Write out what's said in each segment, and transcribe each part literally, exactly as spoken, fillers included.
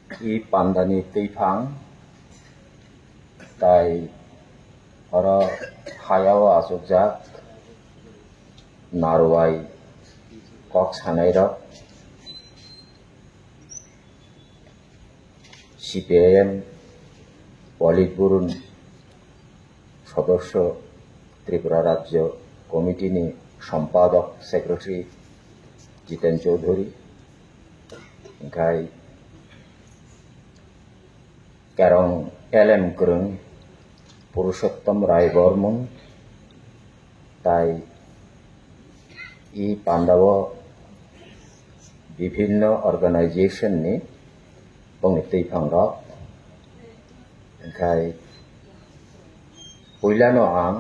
I pandani twiphang tai oro hayao achukjak narwai kok sanairok, C P I M Politburo ni sodosyo, Tripura Rajyo Committee ni Sompadok, Secretary Jiten Chowdhury, hingkhai Kerong L M Kwrwng, Purushottom Rai Bormon, tai i pandao bibhinno organization ni bongni twiphang rok, hingkhai puilano ang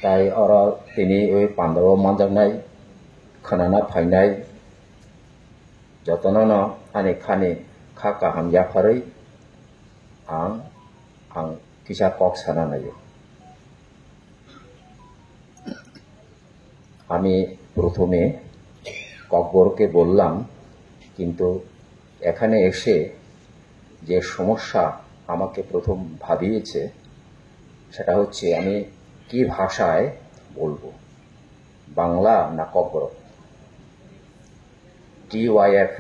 tai oro tini oi pandao manjaknai, khwnana phainai jotono no ani khani kha kaham yapharwi ang, ang kisa kok sana naio. আমি প্রথমে ককবরকে বললাম, কিন্তু এখানে এসে যে সমস্যা আমাকে প্রথম ভাবিয়েছে, সেটা হচ্ছে আমি কি ভাষায় বলবো, বাংলা না Kokborok? T Y F,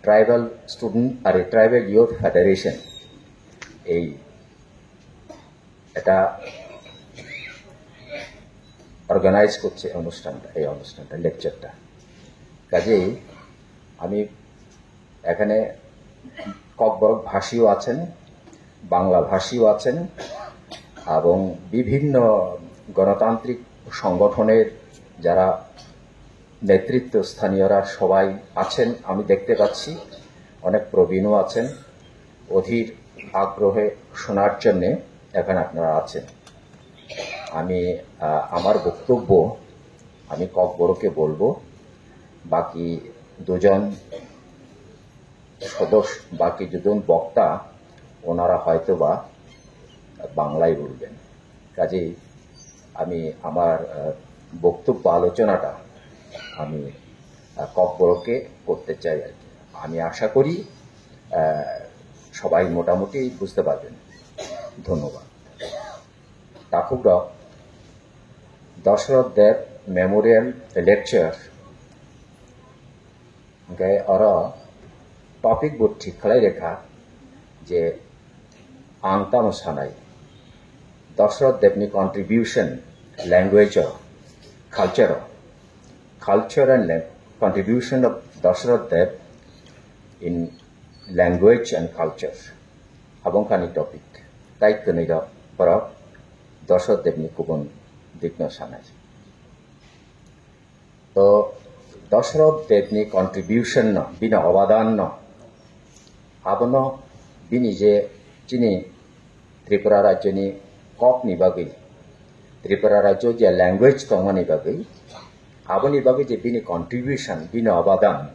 Tribal Student আরে Tribal Youth Federation, এই এটা অর্গানাইজ করছে অনুষ্ঠানটা, এই অনুষ্ঠানটা, লেকচারটা। কাজেই আমি এখানে ককবরক ভাষীও আছেন, বাংলা ভাষীও আছেন, এবং বিভিন্ন গণতান্ত্রিক সংগঠনের যারা নেতৃত্ব স্থানীয়রা সবাই আছেন, আমি দেখতে পাচ্ছি অনেক প্রবীণও আছেন, অধীর আগ্রহে শোনার জন্যে এখানে আপনারা আছেন। আমি, আহ, আমার বক্তব্য আমি ককবরকে বলবো, বাকি দুজন সদস্য, বাকি দুজন বক্তা ওনারা হয়তো বা বাংলায় বলবেন। কাজেই আমি আমার, আহ, বক্তব্য আলোচনাটা আমি, আহ, ককবরকে করতে চাই আর কি। আমি আশা করি, আহ, সবাই মোটামুটি বুঝতে পারবেন। ধন্যবাদ। Takhuk rok, Dashrath Deb Memorial Lecture, hingke oro topic bo thik khlai rekha je ang tamo sanai, Dashrath Debni contribution language o, culture o, culture and lang-, contribution of Dashrath Deb in language and culture. Abo wngkha ani topic. Tai kwnwi rok borok Dashrath Debni kubun dikno sanai. To Dashrath Debni contribution no, bini obadan no, abono bini je chini Tripura rajyoni kokni bagwi, Tripura rajyo je language tongmani bagwi, aboni bagwi je bini contribution, bini obadan,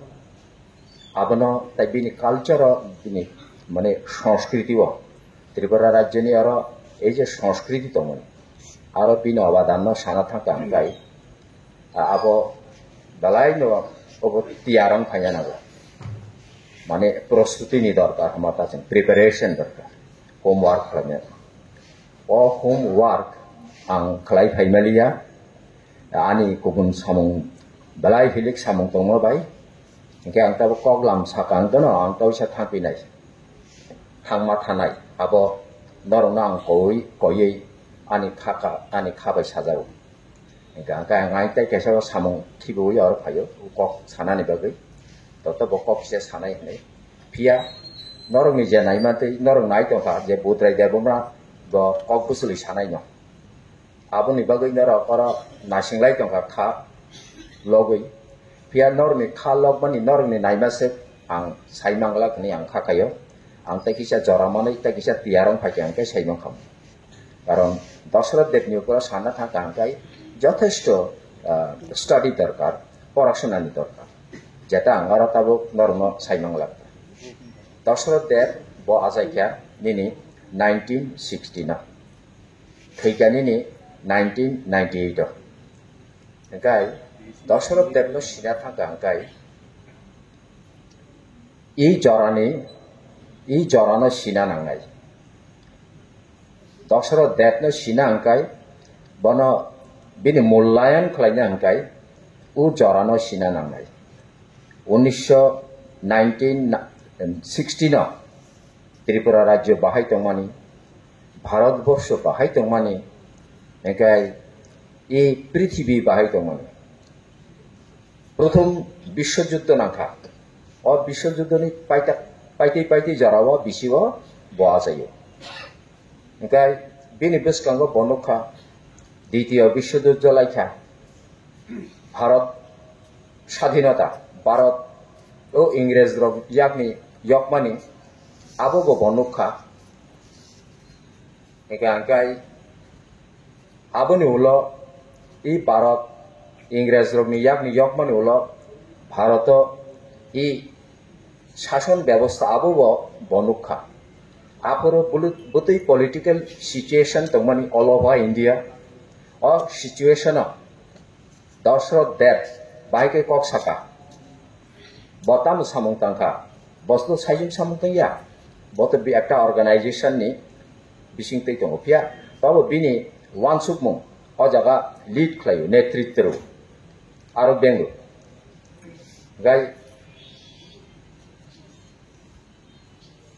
abono tai bini culture o, bini mane sanskriti o, Tripura rajyoni aro ei je sanskriti tongmani, aro bini obadan no sana thangkha hingkai, a-, abo belai no obo tiyar wng phaiya nango. Mane prostuti ni dorkar, hama ta chwng preparation dorkar, homework khlaina. O homework ang khlai phaimaliya, ani kubun samung belai hilik samung tongma bai, hingke ang tabo koklam sakang dono ang tausa thangpinai, thangma thanai, abo norokno ang koi, koiwi ani kha ka, ani kha bai sajao. Hingke ang, ang tei kaisa o samung khibiwi oro phaio, kok sanani bagwi. Toto bo kok kisa sanai hinwi. Phiya norokni je naima tei norok nai tongkha je Budrai Debbarma bo kok bwchwlwi sanai no. Aboni bagwi norok oro nasinglai tongkha kha logwi. Phiya norokni kha lokmani norokni naima se ang sai mangla hwnwi ang kha kaio. Ang tei kisa jora manwi tei kisa tiyar wng phaikhe ang khe sai mankha. Karon Dashrath Debni ukolo sanna thangkha hingkhai jothesto, ah, study dorkar, porasonani dorkar. Jeta ang oro tabuk norokno sai mangla. Dashrath Deb bo achaikha nini nineteen sixty no. Thwikha nini nineteen ninety-eight o. Hingkhai Dashrath Debno sina thangkha hingkhai i jorani i jorano sina nangnai. Daksaro Debno sina hwnkhe, bono bini mullayan khlaina hwnkhe, o jorano sina nangnai. Unisho nineteen sixty no Tripura rajyo bahai tongmani, Bharat borsho bahai tongmani, hwnkhe i prithibi bahai tongmani. Prothom Biswojuddo nangkha. O Biswojuddo ni paita-, paitwi paitwi jora o bisi o bo achaio. Hwnkhe bini bwskango bo nukha, Ditiyo Biswojuddo laikha. Bharat Sadhinota, Bharat o Ingres rok yakni yokmani abo bo bo nukha. Hwnkhe hwnkhe aboni ulo i Bharat Ingres rokni yakni yokmani ulo Bharato i sason bebosta abo bo bo nukha. Aphuru bulu-, bwtwi political situation tongmani all over India. O situation o Dashrath Deb bahai khe kok saka. Bo tamo samung tangkha? Bo to saijwk samung tangya. Bo to bi ekta organization ni bising twi tongo. Phiya tobo bini wansukmung o jaga lead khlaio, netritwo rwo. Aro Bengaluru. Gai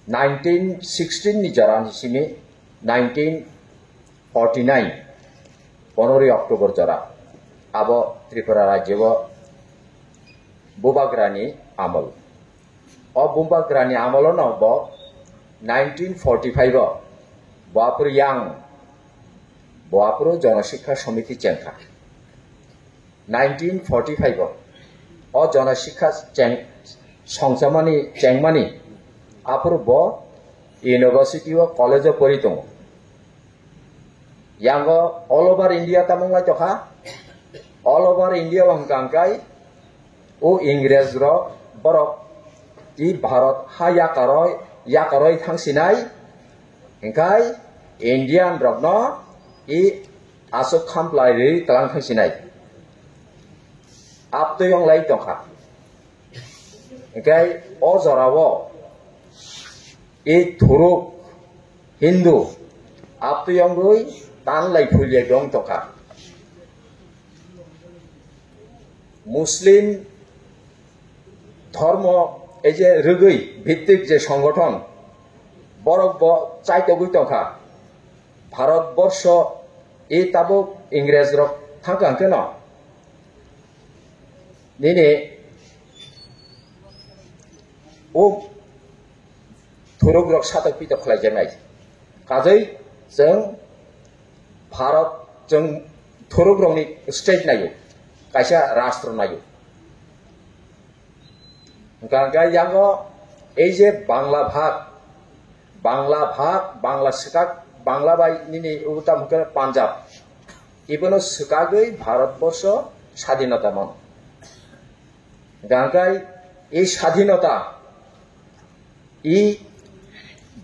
nineteen sixteen ni jora ni simi nineteen forty nine, poneroy October jora, abo Tripura rajyo o Bubagrani amol. O Bubagrani amol no bo nineteen forty five o bo aphuru yang, bo aphuru Jana Shiksha Samiti chengkha. Nineteen forty five o, o Jana Shiksha cheng-, songchamani, chengmani, aphuru bo university o, college o pori tongo. Yango all over India tamung lai tokha, all over India o hwnkha hwnkhe o Ingres rok borok i Bharat ha yakaroi, yakaroi thangsinai, hwnkhe Indian rokno i aswk khamplai rwi tlang thangsinai. Aptwi wng lai tongkha. Hwnkhe o jorao i thuruk Hindu aptwi wngwi tan lai phuilya wng tongkha. Muslim dhormo ei je rwgwi bhittik je songothon, borok bo chaitogwi tongkha. Bharat borsho e tabuk Ingres rok thangkha hwnkhe no nini o thuruk rok satok pitok khlai jaknai. Kajai chwng Bharat, chwng thuruk rokni state naio, kaisa rastro naio. Hwnkha hwnkhe yango ei je Bangla bhag, Bangla bhag, Bangla swkak, Bangla bai nini uta hwnkhe Punjab, ibono swkagwi Bharat borsho sadhinota mano. Hwnkha hwnkhe ei sadhinota i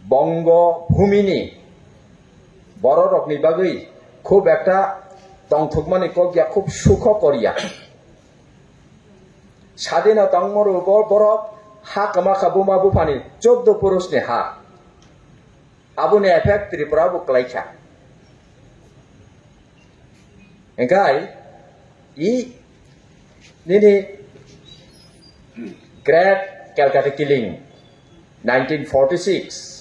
Bongo bhumini bororokni bagwi khub ekta tongthokmani kok ya, khub sukho kor ya. Sadhino tongmoro bo-, borok ha kwma kha buma buphani choddo purusni ha. Aboni effect Tripura bo kwlaikha. Hwnkhe i nini Great Calcutta Killing, nineteen forty six,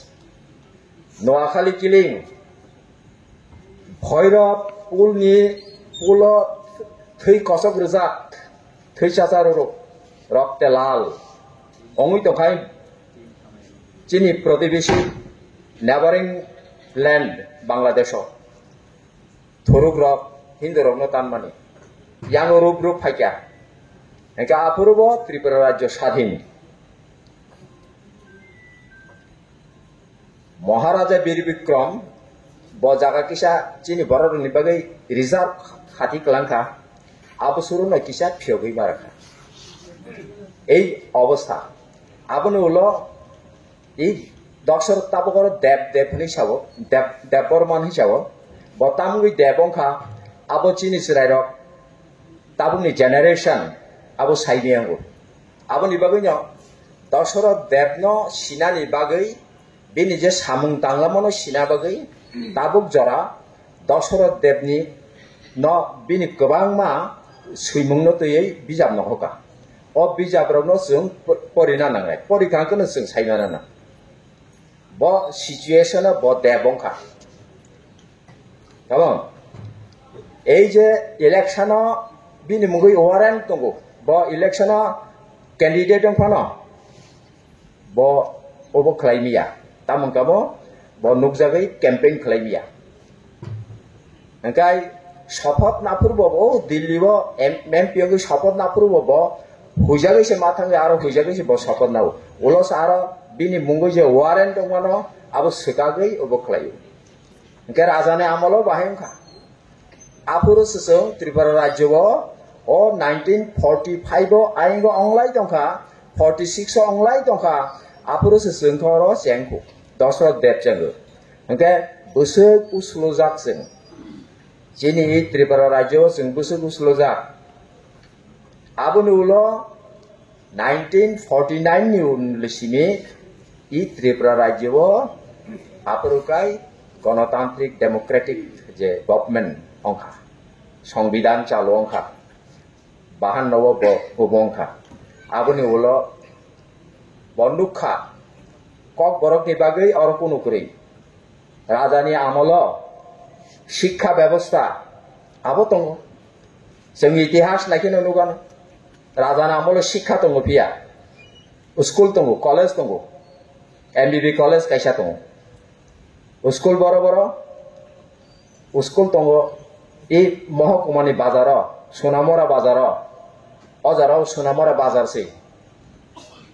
Noakhali Killing, Bhoirab pulni pulo thwi kosok rwjak, thwi chachar rok, rokte lal wngwi tongkhai chini protibesi neighboring land Bangladesh o. Thuruk rok Hindu rokno tanmani. Yango rup rup phaikha. Hwnkhe aphuru bo Tripura rajyo sadhin. Maharaja Bir Bikram bo jaga kisa chini borok rokni bagwi reserve khati kwlangkha. Abo suruno kisa phiyogwi marakha. Ei obostha. Aboni ulo I Doksor tabuk oro Deb, Deb hinwi sabo, Deb, Debbarman hinwi sabo. Bo tamungwi Deb wngkha, abo chini chwrairok tabukni generation abo saini yango. Aboni bagwino Doksoro Debno sinani bagwi Bini je samung tanglamano sina bagwi tabuk jora Dosoroth Debni no bini kwbangma swimungno twiwi bijap no hoka. O bijaprokno chwng po-, porina nangnai, pori kha hwnkhe no chwng saimana nang. Bo situation-o bo Deb wngkha. Tabang, ei je election-o bini mungwi warrant tongo, bo election-o candidate wng phano bo obo khlai miya. Tamo wngkha bo, bo nukjagwi campaign khlai miya. Hingkai sophot naphuru bo, o Delhi-o M-, M P wngwi sophot naphuru bo, bo huijagwi se ma thangwi aro huijagwi se bo sophot nao. Ulo se aro bini mungwi je warrant wngmano abo swkagwi obo khlaio. Hingke rajani amolo bahai wngkha. Aphuru se chwng Tripura rajyo o, o nineteen forty-five o ayingo onglai tongkha, forty-six o onglai tongkha, aphuru se chwng khe oro chengkhu, Dosoroth Deb chengkhu. Hingke bwswk uslujak chwng. Chini Tripura rajyo o chwng bwswk uslujak. Aboni ulo nineteen forty-nine ni un simi i Tripura rajyo o aphuru kai gonotantrik democratic je government wngkha, songbidan chalu wngkha, bahanno o bo kubo wngkha. Aboni ulo bo nukha, Kokborokni bagwi oro kunu kwrwi. Rajani amolo shikha bebosta abo tongo. Chwng itihas naikhe no nukgano. Rajani amolo shikha tongo phiya. School tongo, college tongo. M B B college kaisa tongo. School boro boro. School tongo. I Mohokumani bazaro, Sonamora bazaro. O jora o Sonamora bazar se.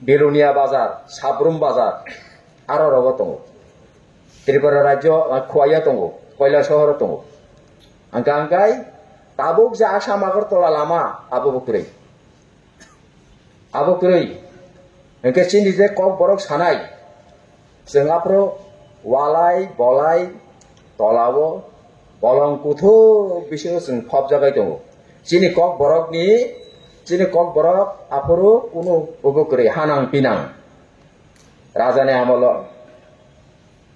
Belonia bazar, Sabrum bazar. Aro rogo tongo. Tripura rajyo, ah, Khowaiya tongo, Kailasohoro tongo. Hingkha hingkai tabuk je Assam Agartala lama, abo bo kwrwi. Abo kwrwi. Hingke chini je Kokborok sanai, chwng aphuru walai, bolai, tolao, bolong kuthuk bisingo chwng phobjagwi tongo. Chini Kokborokni, chini Kokborok aphuru kunu obo kwrwi, hanang pinang. Rajani amolo.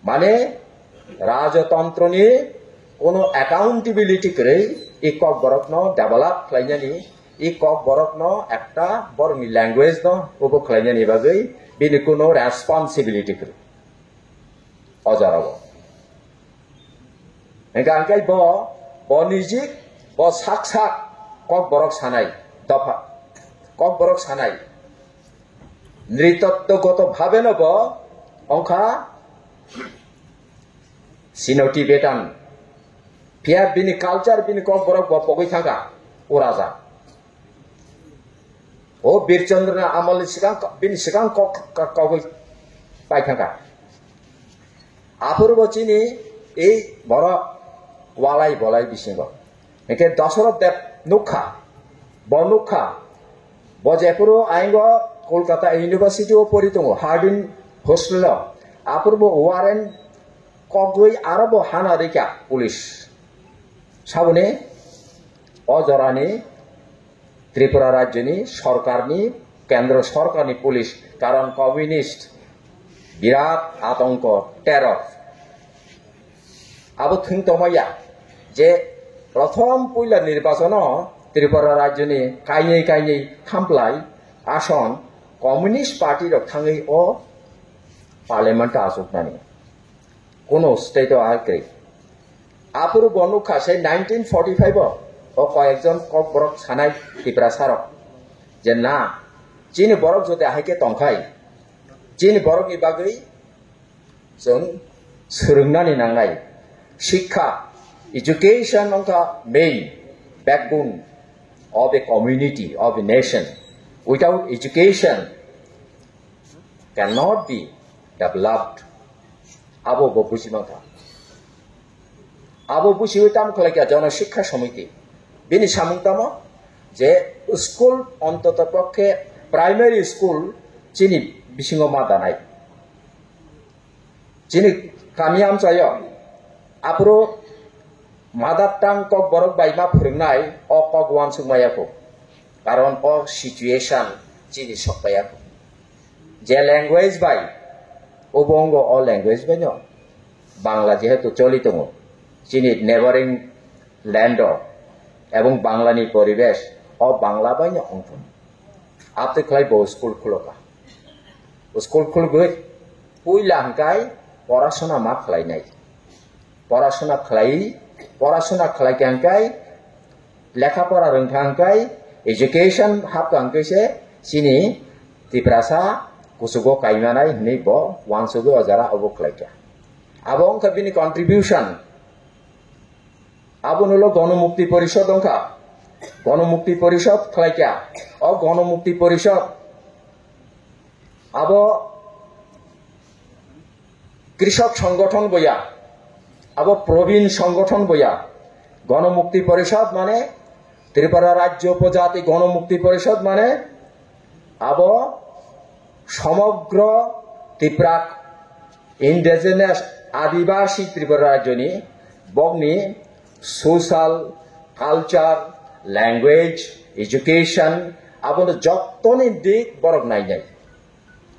Mane, rajatantroni kono accountability kwrwi, i Kokborokno develop khlainani, i Kokborokno ekta borokni language no obo khlainani bagwi bini kono responsibility kwrwi. O jorao. Hingkha hingkhe bo, bo nijik, bo sak sak Kokborok sanai, dopha, Kokborok sanai. Nritottogoto bhabe no bo ongkha Sino-Tibetan. Phiya bini culture, bini Kokborok bo pogwi thangkha, o raja. O Birchandra ni amolni swkang, bini swkang kok, kok, kogwi pai thangkha. Aphuru bo chini ei borok walai bolai bisingo. Hingke Dosoroth Deb nukha, bo nukha, bo jephuru ayingo Kolkata University o pori tongo, Harding Hostel o. Aphuru bo warrant kogwi aro bo hana rikha police. Saboni o jorani Tripura rajyoni sorkarni, kendro sorkarni police, karon communist birat atongko, terror. Abo thwng tongmaya je prothom puila nirbachono Tripura rajyoni kainwi kainwi thamplai ason communist party rok thangwi o parliament o achuknani. Kuno state o ahaikhe. Aphuru bo nukha se nineteen forty-five o, o koyekjon Kokborok sanai Tiprasa rok je na, chini borok jodi ahaikhe tongkhai, chini borokni bagwi chwng swrwngnani nangnai. Shikha, education wngkha main backbone of a community, of a nation. Without education, cannot be developed. Abo bo buji mankha. Abo bujiwi tamo khlaikha Jana Shikha Samiti. Bini samung tamo je school ontoto pokhe primary school chini bisingo ma danai. Chini kami amchaio aphuru mother tongue Kokborok bai ma phwrwngnai o kok uansuk maya kho. Karon o situation chini sok paya kho. Je language bai Obo wngkha o language bai no Bangla jehetu choli tongo, chini neighboring land o, ebong Bangla ni poribesh o Bangla bai no wngthung. Abtwi khlai bo school khuloka. School khulgwi puila hwnkhe porasona ma khlainai. Porasona khlai, porasona khlaikha hwnkhe, lekha pora rwngkha hwnkhe, education hapkha hwnkhe se chini Tiprasa kuchugo kaimanai hwnwi bo wansugwi o jora obo khlaikha. Abo wngkha bini contribution. Abono ulo Gonomukti Porishod wngkha. Gonomukti Porishod khlaikha. O Gonomukti Porishod abo Krishok Songgothon boya, abo Probin Songgothon boya. Gonomukti Porishod mane Tripura Rajya Upojati Gonomukti Porishod mane abo somogro Tiprak indigenous adibasi Tripura rajyoni bokni social, culture, language, education, abono jottoni dik borok nainai.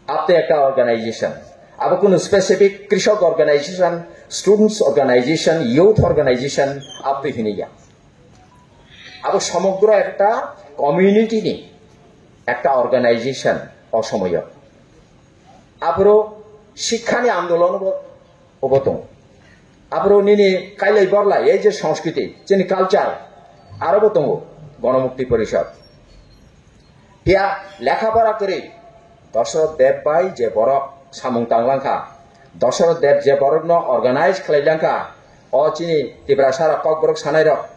Abtwi ekta organization. Abo kunu specific krishok organization, students organization, youth organization, abtwi hiniya. Abo somogro ekta community ni ekta organization o somoyo. Aphuru shikhani andolon bo obo tongo. Aphuru nini kailai borlai, ei je sanskriti, chini culture, aro bo tongo, Gonomukti Porishod. Phiya lekha pora kwrwi, Dosoroth Deb bai je borok samung tanglangkha, Dosoroth Deb je borokno organize khlailangkha, o chini Tiprasa rok, Kokborok sanai rok,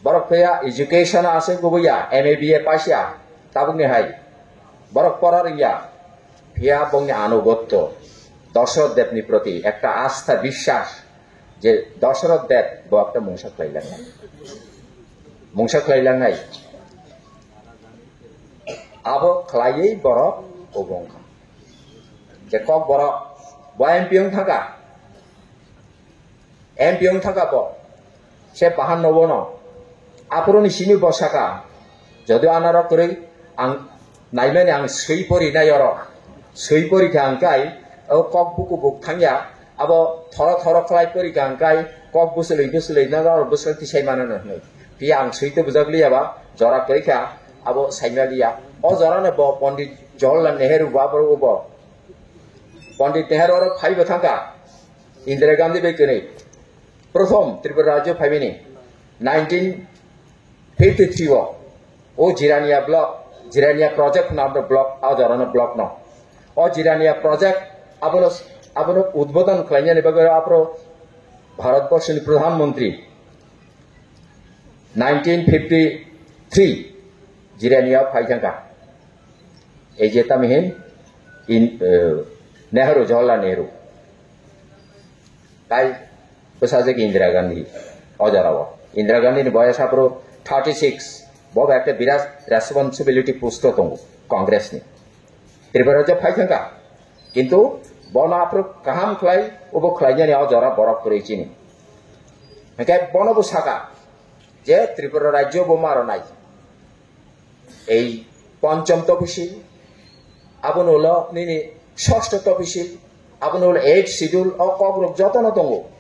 borok phiya education aswk kubuya, M A B A pass ya, tabukni hai, borok pora rwngya, phiya bongni anugoto Dosoroth Debni proti ekta astha biswas je Dosoroth Deb bo ekta mungsa khlailangnai, mungsa khlailangnai, abo khlaiwi borok obo wngkha je Kokborok bo M P wng thangkha. M P wng thaka bo, se bahan no bono. Aphuru ni simi bo saka, jodi anaro kwrwi ang naimani ang swi pori nai oro. Swi pori kha ang kai, o kok buku buk thangya, abo thoro thoro khlai pori kha ang kai, kok bwswlwi bwswlwi na oro bwswk tisai mano no hwnwi. Phiya ang swi to bujak liya ba, jora kwrwi kha, abo saima liya. O jora no bo Pondit Jawaharlal Nehru bo aphuru bo. Pondit Nehru oro phai bo thangkha. Indira Gandhi bai kwrwi. Prothom Tripura Rajyo phaimani nineteen fifty-three o, o Jirania block, Jirania project hwnna abo block, o jorano block no. O Jirania project abono, abono udbodon khlainani bagwi aphuru Bharat Borshoni Pradhan Mantri nineteen fifty-three Jirania phai thangkha. Ei je tamo hin in, eh, Nehru, Jawaharlal Nehru. Tai bwsajwk Indira Gandhi o jorao. Indira Gandhi ni boyas aphuru thirty six. Bo ekta birat responsibility post o tongo Congress ni. Tripura rajyo phai thangkha. Kintu bono aphuru kaham khlai, obo khlainani o jora borok kwrwi chini. Hingke bono bo saka je Tripura rajyo bo maro nai. Ei ponchom topisil, abono ulo nini sosto topisil, abono ulo eighth schedule, o kokrok jotono tongo.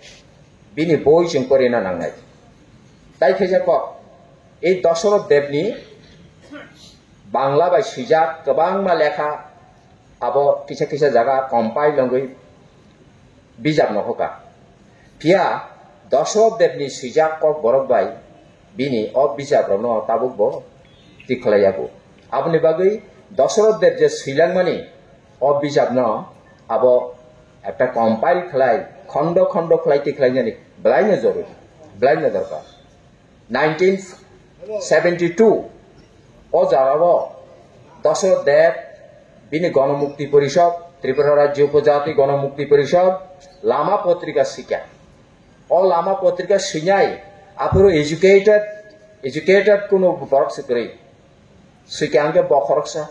Bini boi chwng porina nangnai. Tai khaisa kok, ei Dosoroth Debni Bangla bai swijak kwbangma lekha abo kisa kisa jaga compile wngwi bijap no hoka. Phiya Dosoroth Debni swijak kok borok bai bini o bijap rokno tabuk bo tikhlai yago. Aboni bagwi Dosoroth Deb je swilang mani o bijap no abo ekta compile khlai, khondo khondo khlai tikhlai nani belai no joruri, belai no dorkar. Nineteen seventy two o jagao Dosoroth Deb bini Gonomukti Porishod, Tripura Rajya Upojati Gonomukti Porishod lama potrika swikha. O lama potrika swinai aphuru educated, educated kunu borok se kwrwi. Swikha hwnkhe bokhoroksa,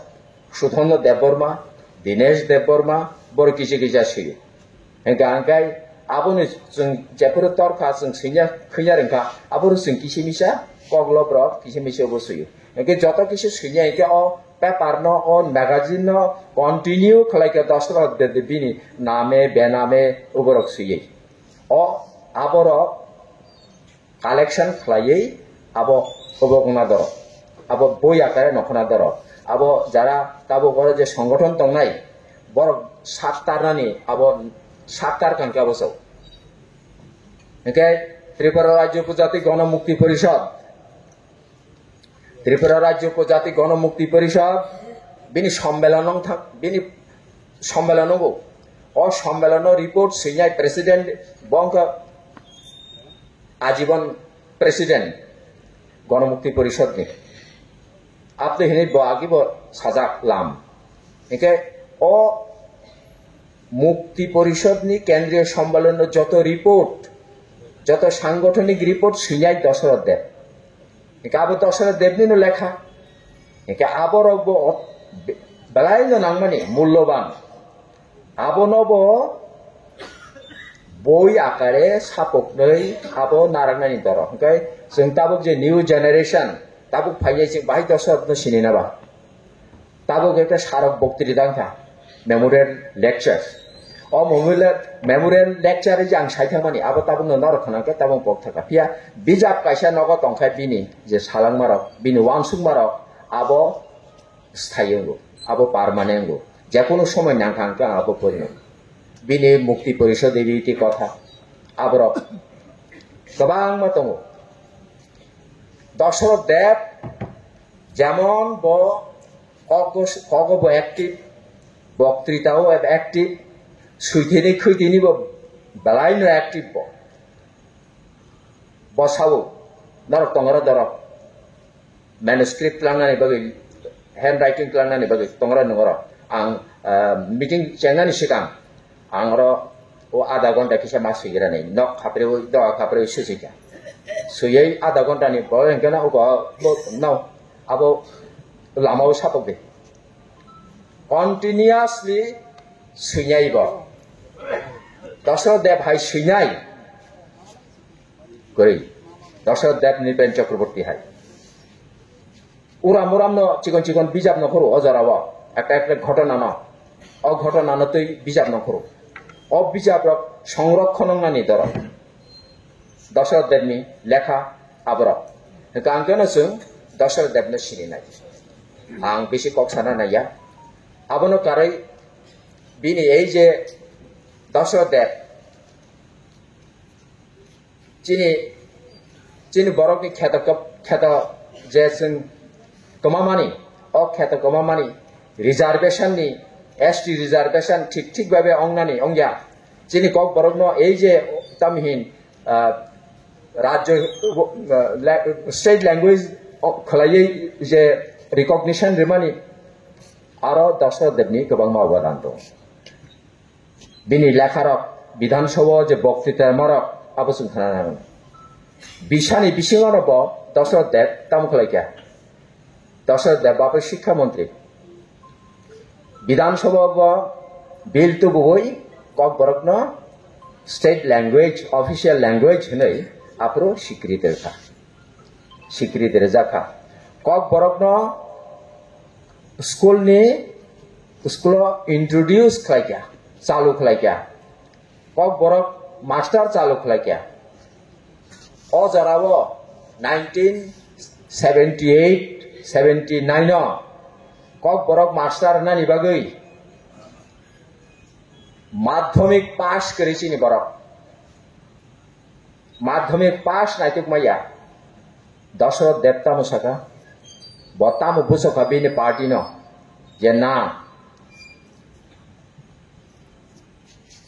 Sudhanno Debbarma, Dinesh Debbarma, borok kisa kisa swiyo. Hingkha hingkhai aboni chwng jephuru torkha chwng swinya khwnya rwngkha, aphuru chwng kisa misa Koklob rok kisa misa bo suyo. Hingke joto kisa suiya hingke o paper no, o magazine no continue khlai khe Dasarath Debni bini name bename uborok suye. O aborok collection khlaiwi abo obo wngna doro. Abo boi akare nokhona doro. Abo jara tabuk oro je songothon tongnai, borok sak tarnani abo sak tarkha hingke abo sao. Hingke Tripura Rajya Upajati Gono Mukti Porishad, Tripura Rajya Upajati Gono Mukti Porishad bini sommelon wng thang, bini sommelon wngbo. O sommelono report swinai president bo wngkha ajibon president Gono Mukti Porishad ni. Abdul hinwi bo agi bo sajak lam. Hingke o Mukti Porishad ni kendriya sommelono joto report, joto sangothonik report swinai Dasarath Deb. Hingke abo Dasarath Debni no lekha. Hingke aborok bo ot-, be-, belai no nangmani mulloban. Abono bo boi akare sapoknwi abo narwknani doro. Hingke chwng tabuk je new generation, tabuk phainai chwng bahai Dasarath no sini na ba. Tabuk ekta sarok boktri dang kha, memorial lecture. O memorial, memorial lecture je ang sai thangmani, abo tabuk no norok khna khe tabuk pok thaka. Phiya bijap kaisa nogo tongkha bini je salangmarok, bini uansukmarok, abo sthai wngo, abo permanent wngo. Jekono somoi nang kha ang khe ang abo porinai. Bini Mukti Porishad ni riti kotha, aborok kwbangma tongo. Dasarath Deb jemon bo kogo, kogo bo active, boktritao active, suitini khuitini bo belai no active bo. Bo sao, norok tongoro dorok manuscript tlangnani bagwi, handwriting tlangnani bagwi tongoro nungoro. Ang, ah, meeting chengnani sikang, ang oro o adha ghonta kisa ma swigrani, nok khapre o, doga khapre o swijika. Swiwi adha ghonta ni pore hingke na uko bo no, abo lama o sapok de. Continuously swinai bo. Dasarath Deb hai swinai. Kwrwi. Dasarath Deb Nripen Chakraborty hai. Uram uram no chikon chikon bijap no khoro o jora o. Ekta ekta ghotona no. O ghotona no twi bijap no khoro. O bijap rok songrokhon wngnani doro. Dasarath Debni lekha aborok. Hingke ang keno chwng Dasarath Debno sininai. Ang bisi kok sana naiya. Abono karwi bini ei je Dasarath Deb chini, chini borokni kheto kop-, kheto je chwng kwmamani, o kheto kwmamani reservation ni, S T reservation thik thik babe ongnani ongya. Chini kok borokno ei je tamhin, ah, rajyo, ah, la-, state language o-, khwlaiwi je recognition rimani, aro Dasarath Debni kwbangma obodan tongo. Bini lekharok, Bidhan Sabha je boktwita rwmarok, abo chwng khna nango. Bisani bisingono bo Dasarath Deb tamo khlaikha? Dasarath Deb bapre Shikkha Montri. Bidhan Sabha bo bill tubuwi Kokborokno state language, official language hwnwi aphuru sikriti rwkha. Sikriti rwjakha. Kokborokno school ni, school o introduce khlaikha, chalu khlaikha. Kokborok master chalu khlaikha. O jorao nineteen seventy eight seventy nine o Kokborok master wngnani bagwi madhyamik pass kwrwi chini borok. Madhyamik pass naituk maya. Dasarath Deb tamo saka, bo tamo buchokha bini party no, je na,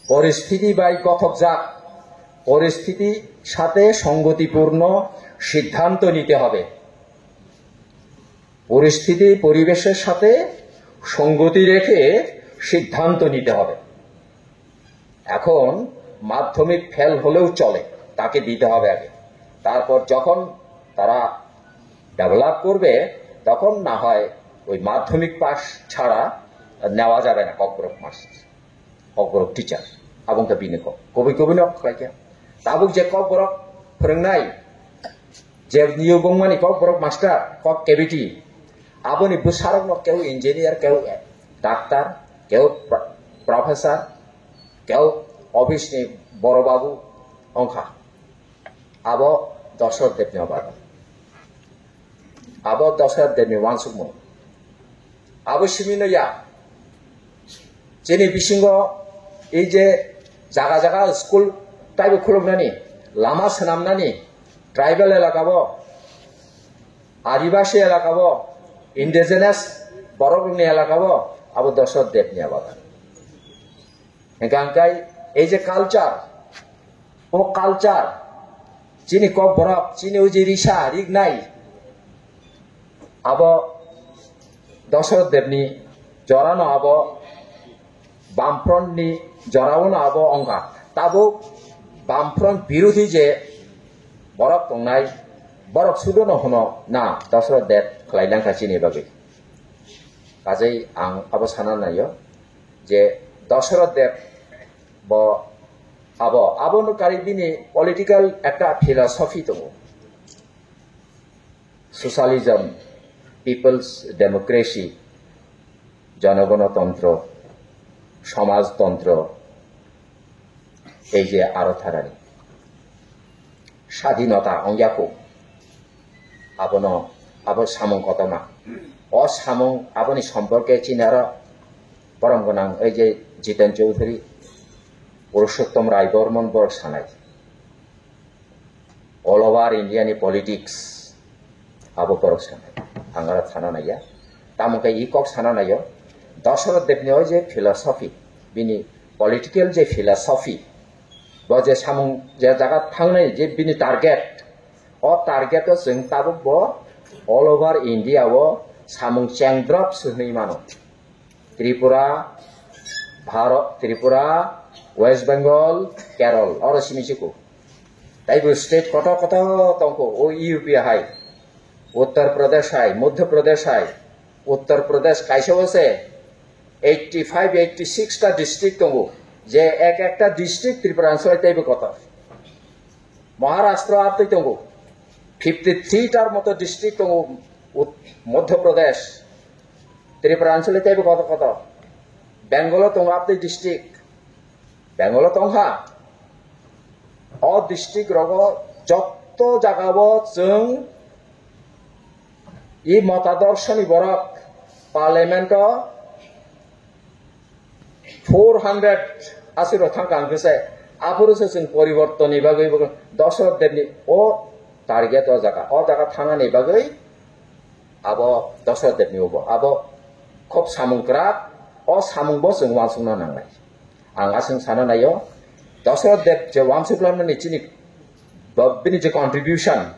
পরিস্থিতি bai gothokjak, পরিস্থিতির সাথে সঙ্গতিপূর্ণ সিদ্ধান্ত নিতে হবে। পরিস্থিতি পরিবেশের সাথে সঙ্গতি রেখে সিদ্ধান্ত নিতে হবে। এখন মাধ্যমিক ফেল হলেও চলে, তাকে দিতে হবে আগে। তারপর যখন তারা ডেভেলপ করবে, তখন না হয় ওই মাধ্যমিক পাস ছাড়া নেওয়া যাবে না Kokborok master, Kokborok teacher. Abong khe bini kok. Kubui kubui no khlai khe. Tabuk je kokborok phwrwngnai, Je niyobongmani kok borok master, kok kebiti. Aboni bwsarokno keu engineer, keu doctor, keu pro-, professor, keu office ni boro babu wngkha. Abo Dasarath Debni obadan. Abo Dasarath Debni wansukmung. Abo simino ya. Chini bisingo ei je jaga jaga school taibo khuluknani, lama swnamnani, tribal elaka bo, Adibasi elaka bo, indigenous borok rokni elaka bo, abo Dasarath Debni obadan. Hingkha hingkai ei je culture, o culture, chini kok borok, chini o je risa, rignai, abo Dasarath Debni jorano abo Bamfront ni jorao no abo wngkha. Tabuk Bamfront birodhi je borok tongnai, borok sudo no hwno na Dasarath Deb khlai langkha chini bagwi. Kajei ang abo sana naio je Dasarath Deb bo abo, abo no kari bini political ekta philosophy tongo. Socialism, people's democracy, jonogonotantro, somajtantro, ei je aro tharani sadinota ongya kho, abono, abo samung kotorma. O samung aboni somporke chini aro borom gwnang ei je Jiten Chowdhury, Purushottom Rai Barman borok sanai. All over India ni politics abo borok sanai. Ang aro sana naiya. Tamo khe i kok sana naio. Dasarath Debni o je philosophy, bini political je philosophy, bo je samung je jaga thangnai je bini target, o target o chwng tabuk bo all over India o samung chengdrop se hwnwi mano. Tripura, Bharot, Tripura, West Bengal, Kerala, oro simi siko. Taibo state kotor kotor tongkho, o U P hai, Uttar Pradesh hai, Madhya Pradesh hai, Uttar Pradesh kaisa o se eighty five, eighty six ta district tongo, je ek ekta district Tripura Anchal taibo kotor. Maharashtra abtwi tongo, fifty three tar moto district tongo, Ut-, Madhya Pradesh, Tripura Anchal taibo kotor kotor. Bengal o tongo abtwi district, Bengal o tongkha. O district rogo jotto jaga o chwng i Matadorsoni borok parliament o four hundred aswk rok thang kang khe se, aphuru se chwng poribortonni bagwi bo Dasarath Debni o target o jaga, o jaga thangnani bagwi abo Dasarath Debni obo, abo khub samung kwrak, o samung bo chwng uansukna nangnai. Ang aswk sana naio, Dasarath Deb je uansuk lanmani chini bo-, bini je contribution,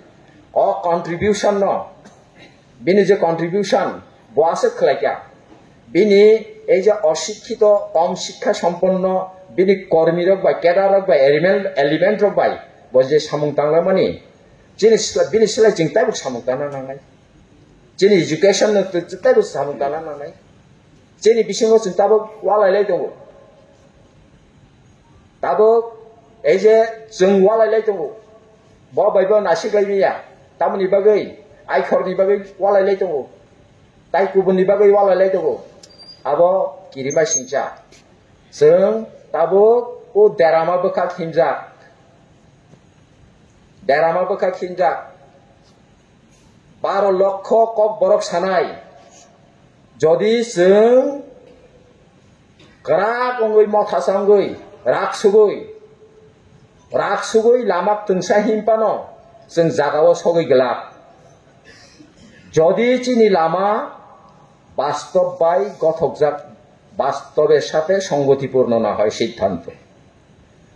o contribution no, bini je contribution, bo aswk khlai kha. Bini ei je osikkito, kom sikkha somponno, bini kormi rok bai, cadre rok bai, element, element rok bai, bo je samung tanglamani, chini sla-, bini slai chwng taibo samung tangna nangnai. Chini education no tw-, taibo samung tangna nangnai. Chini bisingo chwng tabuk walai lai tongo. Tabuk ei je chwng walai lai tongo. Bo bai bo nasik lai manya. Tamoni bagwi, aikhorni bagwi walai lai tongo. Tai kubunni bagwi walai lai tongo. Abo kirima singcha. Chwng tabuk o derama bwkhak himjak. Derama bwkhak himjak. Baro lokho kok borok sanai. Jodi chwng kwrak wngwi, motha changwi, rak sugwi, rak sugwi lama twngsa himpano chwng jagao sogwi glak. Jodi chini lama bastob bai gothokjak, bastober sathe songotipurno na hoi siddhanto.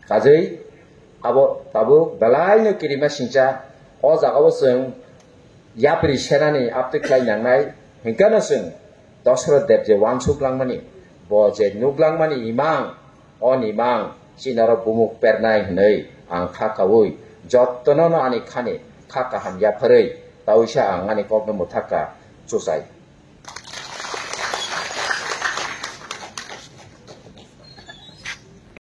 Kajei abo tabuk belaino kirima singcha, o jagao chwng yapri senani aptwi khlai nangnai, hingkano chwng Dasarath Deb je uansuk langmani, bo je nuk langmani imang, o nimang, chini oro bumuk pernai hwnwi ang kha kaui, jottono no ani khani kha kaham yapharwi, tawisa ang ani kokno mwthakka chuchai.